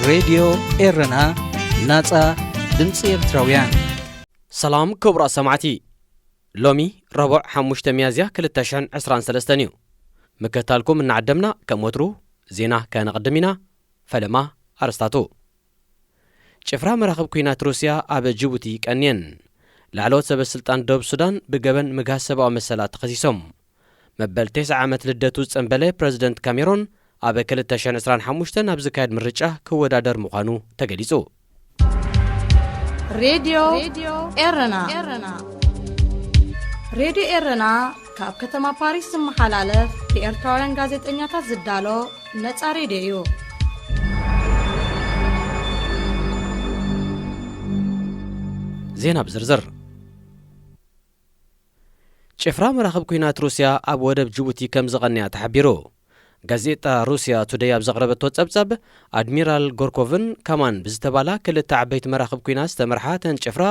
ሬድዮ ኤረና፣ ናጻ ድምጺ ኤርትራውያን። ሰላም ክቡራት ሰማዕቲ፣ ሎሚ ረቡዕ ሓሙሽተ ሚያዝያ ክልተ ሽሕን ዕስራን ሰለስተን እዩ። ምክትታልኩም እናዓደምና፣ ከም ወትሩ ዜና ከነቕድም ኢና። ፈለማ ኣርስታቱ። ጭፍራ መራኽብ ኲናት ሩስያ ኣብ ጅቡቲ ቀንየን። ላዕለዎት ሰበ ስልጣን ደቡብ ሱዳን ብገበን ምግሃስ ሰብኣዊ መሰላት ተኸሲሶም። መበል ተስዓ ዓመት ልደቱ ዝጸንበለ ፕረዚደንት ካሜሮን ኣብ ክልተ ሽሕን ዕስራን ሓሙሽተን ኣብ ዝካየድ ምርጫ ክወዳደር ምዃኑ ተገሊጹ። ሬድዮ ኤረና። ሬድዮ ኤረና ካብ ከተማ ፓሪስ ዝመሓላለፍ ብኤርትራውያን ጋዜጠኛታት ዝዳሎ ነጻ ሬድዮ እዩ። ዜና ብዝርዝር። ጭፍራ መራኽብ ኲናት ሩስያ ኣብ ወደብ ጅቡቲ ከም ዝቐንያ ተሓቢሩ። ጋዜጣ ሩስያ ቱደይ ኣብ ዘቕረበቶ ጸብጻብ፣ ኣድሚራል ጎርኮቭን ካማን ብዝተባላ ክልተ ዓበይቲ መራኽብ ኲናት ዝተመርሓ እተን ጭፍራ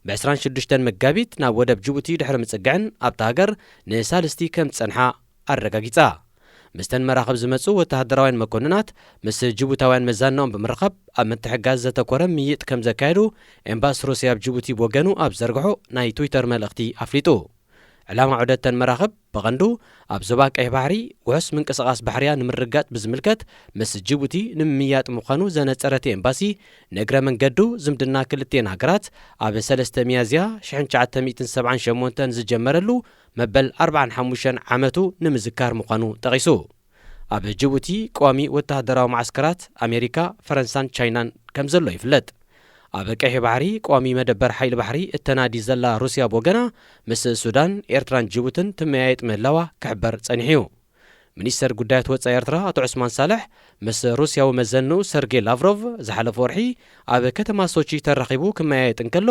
ብ ዕስራን ሽዱሽተን መጋቢት ናብ ወደብ ጅቡቲ ድሕሪ ምጽግዐን ኣብታ ሃገር ንሳልስቲ ከም ዝጸንሓ ኣረጋጊጻ። ምስተን መራኽብ ዝመጹ ወተሃደራውያን መኮንናት ምስ ጅቡታውያን መዛናኦም ብምርኻብ ኣብ ምትሕጋዝ ዘተኮረ ምይጥ ከም ዘካየዱ ኤምባሲ ሩስያ ኣብ ጅቡቲ ብወገኑ ኣብ ዘርግሖ ናይ ትዊተር መልእኽቲ ኣፍሊጡ። ዕላማ ዑደተን መራኽብ ብቐንዱ ኣብ ዞባ ቀይሕ ባሕሪ ውሑስ ምንቅስቓስ ባሕርያ ንምርግጋጽ ብዝምልከት ምስ ጅቡቲ ንምምይያጥ ምዃኑ ዘነጸረ እቲ ኤምባሲ፣ ንእግረ መንገዱ ዝምድና ክልቲኤን ሃገራት ኣብ ሰለስተ ሚያዝያ ሽሕን ትሽዓተ ሚእትን ሰብዓን ሸሞንተን ዝጀመረሉ መበል ኣርብዓን ሓሙሽተን ዓመቱ ንምዝካር ምዃኑ ጠቒሱ። ኣብ ጅቡቲ ቀዋሚ ወተሃደራዊ መዓስከራት ኣሜሪካ፣ ፈረንሳን ቻይናን ከም ዘሎ ይፍለጥ። ኣብ ቀይሕ ባሕሪ ቀዋሚ መደበር ሓይሊ ባሕሪ እተናዲ ዘላ ሩስያ ብወገና፣ ምስ ሱዳን፣ ኤርትራን ጅቡትን ትመያየጥ ምህላዋ ክሕበር ጸኒሑ እዩ። ሚኒስተር ጉዳያት ወጻኢ ኤርትራ ኣቶ ዑስማን ሳልሕ ምስ ሩስያዊ መዘንኡ ሰርጌ ላቭሮቭ ዝሓለፈ ወርሒ ኣብ ከተማ ሶቺ ተራኺቡ ክመያየጥ እንከሎ፣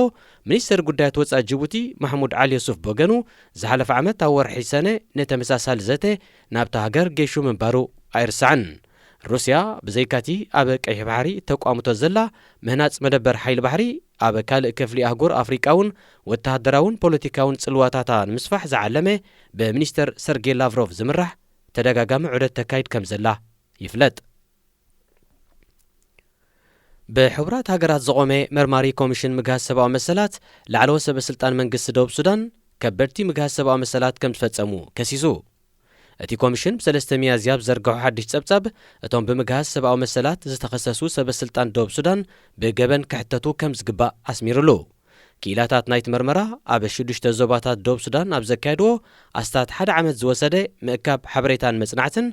ሚኒስተር ጉዳያት ወጻኢ ጅቡቲ ማሕሙድ ዓሊ ዮሱፍ ብወገኑ፣ ዝሓለፈ ዓመት ኣብ ወርሒ ሰነ ንተመሳሳሊ ዘተ ናብታ ሃገር ጌሹ ምንባሩ ኣይርሳዕን። ሩስያ ብዘይካቲ ኣብ ቀይሕ ባሕሪ ተቋምቶ ዘላ ምህናጽ መደበር ሓይሊ ባሕሪ፣ ኣብ ካልእ ክፍሊ ኣህጉር ኣፍሪቃ እውን ወተሃደራውን ፖለቲካውን ጽልዋታታ ንምስፋሕ ዝዓለመ ብሚኒስተር ሰርጌ ላቭሮቭ ዝምራሕ ተደጋጋሚ ዑደት ተካይድ ከም ዘላ ይፍለጥ። ብሕቡራት ሃገራት ዝቖመ መርማሪ ኮሚሽን ምግሃስ ሰብኣዊ መሰላት፣ ላዕለዎት ሰበ ስልጣን መንግስቲ ደቡብ ሱዳን ከበድቲ ምግሃስ ሰብኣዊ መሰላት ከም ዝፈጸሙ ከሲሱ። እቲ ኮሚሽን ብሰለስተ ሚያዝያ ኣብ ዘርግሖ ሓድሽ ጸብጻብ፣ እቶም ብምግሃስ ሰብኣዊ መሰላት ዝተኸሰሱ ሰበ ስልጣን ደቡብ ሱዳን ብገበን ክሕተቱ ከም ዝግባእ ኣስሚሩሉ። ክኢላታት ናይቲ መርመራ ኣብ ሽዱሽተ ዞባታት ደቡብ ሱዳን ኣብ ዘካየድዎ ኣስታት ሓደ ዓመት ዝወሰደ ምእካብ ሓበሬታን መጽናዕትን፣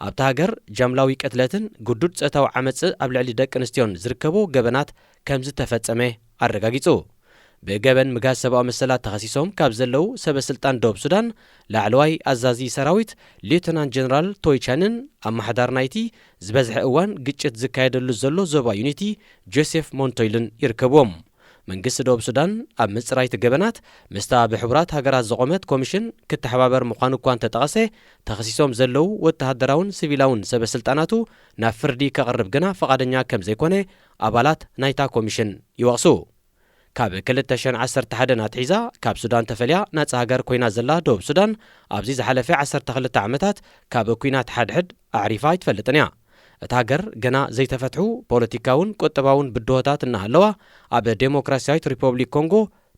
ኣብታ ሃገር ጃምላዊ ቅትለትን ግዱድ ጾታዊ ዓመጽ ኣብ ልዕሊ ደቂ ኣንስትዮን ዝርከቡ ገበናት ከም ዝተፈጸመ ኣረጋጊጹ። ብገበን ምግሃስ ሰብኣዊ መሰላት ተኸሲሶም ካብ ዘለዉ ሰበ ስልጣን ደቡብ ሱዳን፣ ላዕለዋይ ኣዛዚ ሰራዊት ሌተናንት ጀነራል ቶይ ቻንን ኣመሓዳር ናይቲ ዝበዝሐ እዋን ግጭት ዝካየደሉ ዘሎ ዞባ ዩኒቲ ጆሴፍ ሞንቶይልን ይርከብዎም። መንግስቲ ደቡብ ሱዳን ኣብ ምጽራይ እቲ ገበናት ምስታ ብሕቡራት ሃገራት ዝቖመት ኮሚሽን ክተሓባበር ምዃኑ እኳ እንተጠቐሰ፣ ተኸሲሶም ዘለዉ ወተሃደራውን ሲቪላውን ሰበ ስልጣናቱ ናብ ፍርዲ ከቕርብ ግና ፍቓደኛ ከም ዘይኮነ ኣባላት ናይታ ኮሚሽን ይወቕሱ። ካብ ክልተ ሽሕን ዓሰርተ ሓደን ኣትሒዛ ካብ ሱዳን ተፈልያ ናጻ ሃገር ኮይና ዘላ ደቡብ ሱዳን፣ ኣብዚ ዝሓለፈ ዓሰርተ ክልተ ዓመታት ካብ ኲናት ሓድሕድ ኣዕሪፋ ኣይትፈልጥን እያ። እታ ሃገር ገና ዘይተፈትሑ ፖለቲካውን ቁጠባውን ብድሆታት እናሃለዋ፣ ኣብ ዴሞክራሲያዊት ሪፐብሊክ ኮንጎ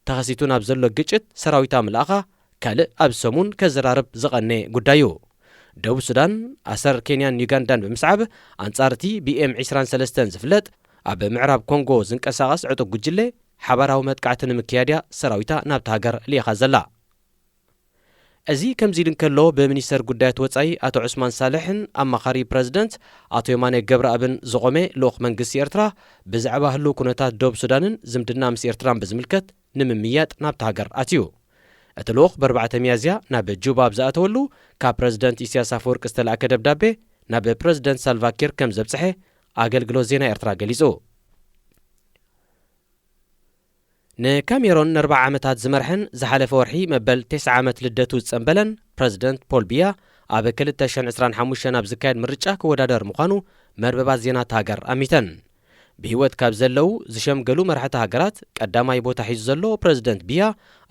ተኸሲቱ ናብ ዘሎ ግጭት ሰራዊታ ምልኣኻ ካልእ ኣብዚ ሰሙን ከዘራርብ ዝቐነ ጉዳይ እዩ። ደቡብ ሱዳን፣ ኣሰር ኬንያን ዩጋንዳን ብምስዓብ፣ ኣንጻር እቲ ቢ ኤም ዕስራን ሰለስተን ዝፍለጥ ኣብ ምዕራብ ኮንጎ ዝንቀሳቐስ ዕጡቕ ጉጅለ፣ ሓባራዊ መጥቃዕቲ ንምክያድ እያ ሰራዊታ ናብታ ሃገር ልኢኻ ዘላ። እዚ ከምዚ ኢሉ እንከሎ፣ ብሚኒስተር ጉዳያት ወጻኢ ኣቶ ዑስማን ሳልሕን ኣማኻሪ ፕረዚደንት ኣቶ የማነ ገብረኣብን ዝቖመ ልኡኽ መንግስቲ ኤርትራ፣ ብዛዕባ ህሉው ኩነታት ደቡብ ሱዳንን ዝምድና ምስ ኤርትራን ብዝምልከት ንምምይያጥ ናብታ ሃገር ኣትዩ። እቲ ልኡኽ ብኣርባዕተ ሚያዝያ ናብ ጁባ ኣብ ዝኣተወሉ፣ ካብ ፕረዚደንት ኢሳያስ ኣፈወርቂ ዝተላእከ ደብዳቤ ናብ ፕረዚደንት ሳልቫኪር ከም ዘብጽሐ ኣገልግሎት ዜና ኤርትራ ገሊጹ። ንካሜሮን ንኣርብዓ ዓመታት ዝመርሐን ዝሓለፈ ወርሒ መበል ተስዓ ዓመት ልደቱ ዝጸንበለን ፕረዚደንት ፖል ቢያ፣ ኣብ ክልተ ሽሕን ዕስራን ሓሙሽተን ኣብ ዝካየድ ምርጫ ክወዳደር ምዃኑ መርበባት ዜና እታ ሃገር ኣሚተን። ብህይወት ካብ ዘለዉ ዝሸምገሉ መራሕቲ ሃገራት ቀዳማይ ቦታ ሒዙ ዘሎ ፕረዚደንት ቢያ፣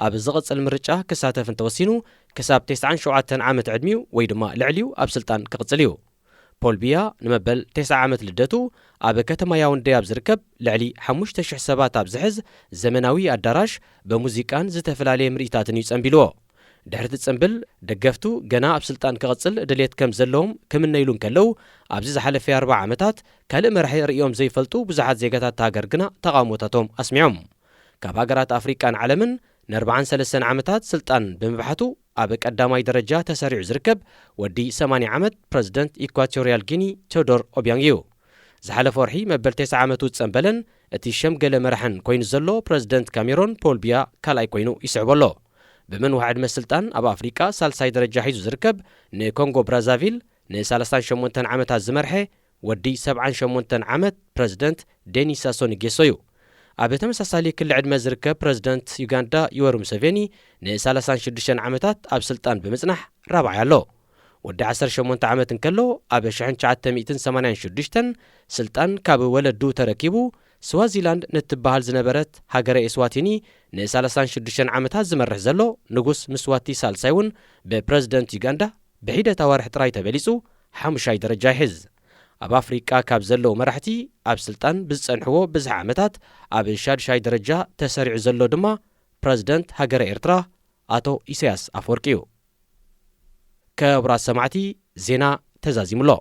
ኣብ ዝቕጽል ምርጫ ክሳተፍ እንተወሲኑ፣ ክሳብ ተስዓን ሸውዓተን ዓመት ዕድሚኡ ወይ ድማ ልዕሊኡ ኣብ ስልጣን ክቕጽል እዩ። ፖል ቢያ ንመበል ተስዓ ዓመት ልደቱ ኣብ ከተማ ያውንዴ ኣብ ዝርከብ ልዕሊ ሓሙሽተ ሽሕ ሰባት ኣብ ዝሕዝ ዘመናዊ ኣዳራሽ ብሙዚቃን ዝተፈላለየ ምርኢታትን እዩ ጸንቢልዎ። ድሕሪ እቲ ጽንብል፣ ደገፍቱ ገና ኣብ ስልጣን ክቕጽል ድሌት ከም ዘለዎም ክምነይሉ እንከለዉ፣ ኣብዚ ዝሓለፈ ኣርብዓ ዓመታት ካልእ መራሒ ርእዮም ዘይፈልጡ ብዙሓት ዜጋታት እታ ሃገር ግና ተቓውሞታቶም ኣስሚዖም። ካብ ሃገራት ኣፍሪቃን ዓለምን ንኣርብዓን ሰለስተን ዓመታት ስልጣን ብምብሓቱ፣ ኣብ ቀዳማይ ደረጃ ተሰሪዑ ዝርከብ ወዲ ሰማንያ ዓመት ፕረዚደንት ኢኳቶርያል ጊኒ ቴዎዶር ኦቢያንግ እዩ። ዝሓለፈ ወርሒ መበል ተስዓ ዓመቱ ዝጸንበለን እቲ ሸምገለ መራሕን ኮይኑ ዘሎ ፕረዚደንት ካሜሮን ፖል ቢያ ካልኣይ ኮይኑ ይስዕቦ ኣሎ። ብምንዋሕ ዕድመ ስልጣን ኣብ ኣፍሪቃ ሳልሳይ ደረጃ ሒዙ ዝርከብ ንኮንጎ ብራዛቪል ንሰላሳን ሸሞንተን ዓመታት ዝመርሐ ወዲ ሰብዓን ሸሞንተን ዓመት ፕረዚደንት ዴኒ ሳሶ ንጌሶ እዩ። ኣብ ተመሳሳሊ ክሊ ዕድመ ዝርከብ ፕረዚደንት ዩጋንዳ ዮወሪ ሙሴቬኒ ንሰላሳን ሽዱሽተን ዓመታት ኣብ ስልጣን ብምጽናሕ ራብዓይ ኣሎ። ወዲ ዓሰርተ ሸሞንተ ዓመት እንከሎ ኣብ ሽሕን ትሽዓተ ሚእትን ሰማንያን ሽዱሽተን ስልጣን ካብ ወለዱ ተረኪቡ ስዋዚላንድ ንትበሃል ዝነበረት ሃገረ ኤስዋቲኒ ንሰላሳን ሽዱሽተን ዓመታት ዝመርሕ ዘሎ ንጉስ ምስዋቲ ሳልሳይ እውን ብፕረዚደንት ዩጋንዳ ብሒደት ኣዋርሕ ጥራይ ተበሊጹ ሓሙሻይ ደረጃ ይሕዝ። ኣብ ኣፍሪቃ ካብ ዘለዉ መራሕቲ ኣብ ስልጣን ብዝጸንሕዎ ብዝሒ ዓመታት ኣብ ሻድሻይ ደረጃ ተሰሪዑ ዘሎ ድማ ፕረዚደንት ሃገረ ኤርትራ ኣቶ ኢሳያስ ኣፈወርቂ እዩ። ክቡራት ሰማዕቲ፣ ዜና ተዛዚሙ ኣሎ።